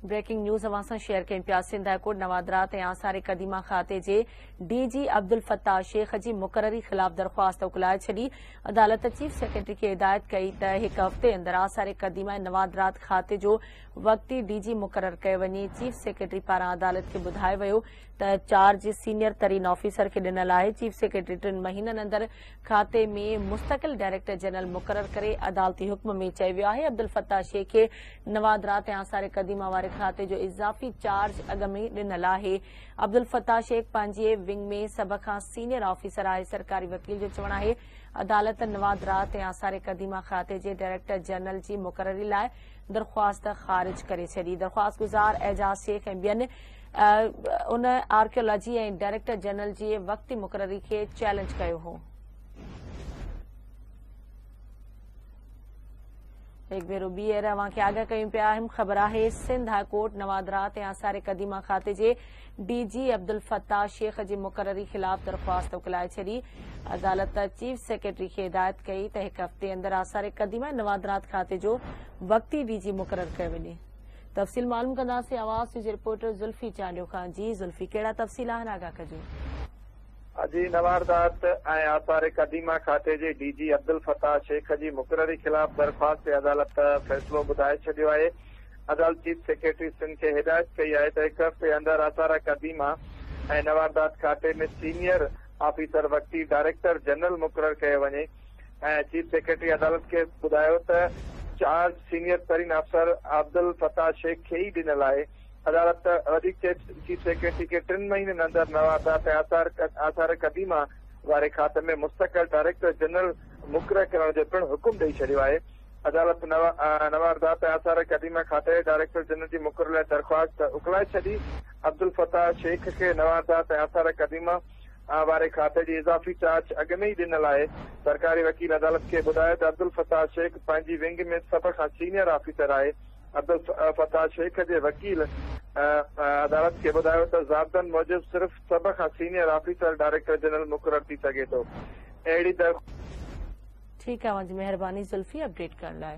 Breaking news اوهان سان share ڪيون پيا سنڌ هاء ڪورٽ نوادرات ۽ آثار قديمه کاتي جي ڊي جي عبدالفتاح شيخ جي مقرري خلاف درخواست اڪلائي ڇڏي. عدالت چيف سيڪريٽري کي هدايت ڪئي ته هڪ هفتي اندر آثار قديمه ۽ نوادرات کاتي جو وقتي ڊي جي مقرر ڪيو وڃي. چيف سيڪريٽري پاران عدالت کي ٻڌايو ويو ته چارج سينيئر ترين آفيسر کي ڏنل آهي. چيف سيڪريٽري ٽن مهينن اندر کاتي ۾ مستقل ڊائريڪٽر جنرل مقرر ڪري. عدالتي حڪم ۾ چيو ويو آهي عبدالفتاح شيخ کي نوادرات ۽ آثار قديمه واري کاتي جو اضافي چارج اڳ ۾ ڏنل آهي. عبدالفتاح شيخ پنهنجي ونگ ۾ سڀ کان سينيئر آفيسر آهي. سرڪاري وڪيل جو چوڻ آهي عدالت نوادرات ۽ آثار قديمه کاتي جي ڊائريڪٽر جنرل جي مقرري لاء درخواست خارج ڪري ڇڏي. درخواستگذار اعجاز شيخ ۽ ٻين ان آرڪيالاجي ۽ ڊائريڪٽر جنرل جي وقتي مقرري کي چئلينج ڪيو هو. هڪ ڀيرو ٻيهر اوهان کي آگاهه ڪيون پيا اهم خبر آهي سنڌ هاء ڪورٽ نوادرات ۽ آثار قديمه کاتي جي ڊي جي عبدالفتاح شيخ جي مقرري خلاف درخواست اڪلائي ڇڏي. عدالت چيف سيڪريٽري کي هدايت ڪئي ته هڪ هفتي اندر آثار قديمه ۽ نوادرات کاتي جو وقتي ڊي جي مقرر ڪيو وڃي. تفصيل معلوم ڪنداسين آواز نيوز جي رپورٽر زلفي چانڊيو کان جي زلفي ڪهڙا تفصيل آهن آگاهه ڪجو. جي نواردات ۽ آثار قديمه کاتي جي ڊي جي عبدالفتاح شيخ جي مقرري خلاف درخواست تي عدالت فيصلو ٻڌائي ڇڏيو آهي. عدالت چيف سيڪريٽري سنڌ کي هدايت ڪئي آهي ته هڪ هفتي اندر آثار قديمه ۽ نواردات کاتي ۾ سينيئر آفيسر وقتي ڊائريڪٽر جنرل مقرر ڪيو وڃي ۽ چيف سيڪريٽري عدالت کي ٻڌايو ته چارج سينيئر ترين افسر عبدالفتاح شيخ کي ئي ڏنل آهي. عدالت وڌيڪ چيف سيڪريٽري کي ٽن مهينن اندر نواردات ۽ آثار قديمه واري کاتي ۾ مستقل ڊائريڪٽر جنرل مقرر ڪرڻ جو پڻ حڪم ڏئي ڇڏيو آهي. عدالت نواردات ۽ آثار قديمه کاتي جي ڊائريڪٽر جنرل جي مقرري لاء درخواست اڪلائي ڇڏي. عبدالفتاح شيخ کي نواردات ۽ آثار قديمه واري کاتي جي اضافي چارج اڳ ۾ ئي ڏنل آهي. سرڪاري وڪيل عدالت کي ٻڌايو ته عبدالفتاح شيخ پنهنجي ونگ ۾ سڀ کان سينيئر آفيسر آهي. عبدالفتاح شيخ جي وڪيل عدالت کي ٻڌايو ته ضابطن موجب صرف سڀ کان سينيئر آفيسر ڊائريڪٽر جنرل مقرر ٿي سگهي ٿو. اهڙي درخواست. ٺيڪ آ اوهان جي مهرباني زلفي اپڊيٽ ڪرڻ لاء.